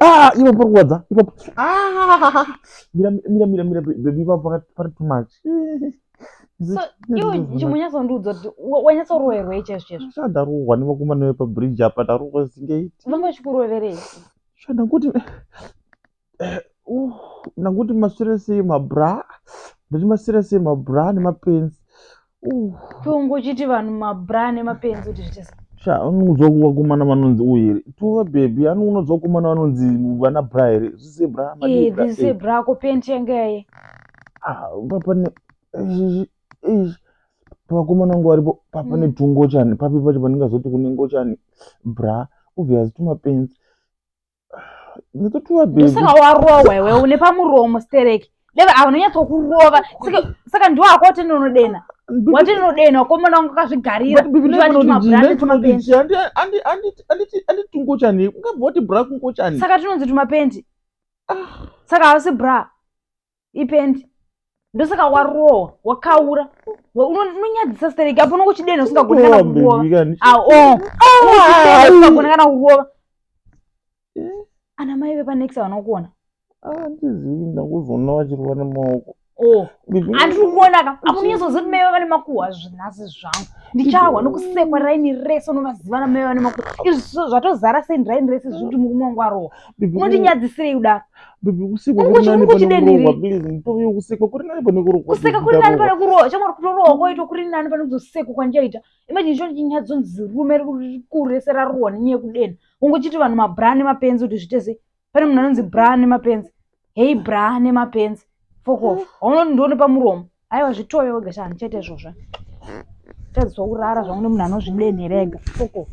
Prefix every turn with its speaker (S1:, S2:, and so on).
S1: Ah, ipapo pari kurwadza ipapo. Ah, mira mira mira mira baby, ipapo pari too much.
S2: So iwe chimbonyatsondiudza kuti wanyatsoroverwei chaizvo chaizvo?
S1: Sha, ndarohwa nevakomana vepabridge apa, ndarohwa zvisingaiti.
S2: Vanga vachikuroverei?
S1: Sha, ndakuti ndakuti maswera sei mabra, ndati maswera sei mabra nemapenzi.
S2: Tongochiti vanhu mabra nemapenzi kuti zviite sei?
S1: Sha, unonzwa vakomana vanonzi uyu here tova bhebhi, ani unonzwa vakomana vanonzi vana bra here, zvise bra madii bra?
S2: Zvise bra ko penti yanga yaye?
S1: Ah, papa ne pavakomana vangu varipo papa netungochani papi pacho pandingazoti kune ngochani bra, obvious tumapenzi netotuva bhebhi.
S2: Ndosaka warohwa iwe, une pamuromo stereki. Leva ava unonyatsokurova. Saka ndiwo ako watinonodena, watinodena wakomana wangu akazvigarira. Uchivati tumabra netumapenzi.
S1: Anditi tungochani, ungabva wati bra kungochani?
S2: Saka tinonzi tumapendi, saka hausi bra, ipendi. Ndosaka warohwa, wakaura. Unonyadzisa stereki apo unongochidena usingagoni kana kurova. Ao usingagoni kana kurova. Ana mai vepanext vanokuona?
S1: Handizivi, ndakuzoona vachirova nemaoko.
S2: Oh, handiri kuona ka apo unonyatsoziva kuti mai vane makuhwa. Zvinhasi zvangu ndichahwa nokusekwa raini rese. Unovaziva na mai vane makuhwa. Izvi zvatozara sei raini rese zvikuti murume wangu arohwa? Unondinyadzisirei kudaro?
S1: Baby, kusekwa kuri nani pane kurohwa. Please, nditove kusekwa kuri nani pane kurohwa.
S2: Kuseka kuri nani pane kurohwa. Chamwari, kutorohwa kwaitwa kuri nani pane kuzosekwa kwandichaita. Imagine cho chinyadzonzi rume rikuru rese rarohwa nenyaya yekudena. Ungochiti vanhu mabra nemapenzi kuti zviite sei? Pane munhu anonzi bra nemapenzi? Hei, bra nemapenzi, fuck off. Haunoti ndione pamuromo? Aiwa, zvitove wega sha, handichaita izvozvo. Tadziswa kurara zvangu nemunhu anozvidenhera ega. Fuck off.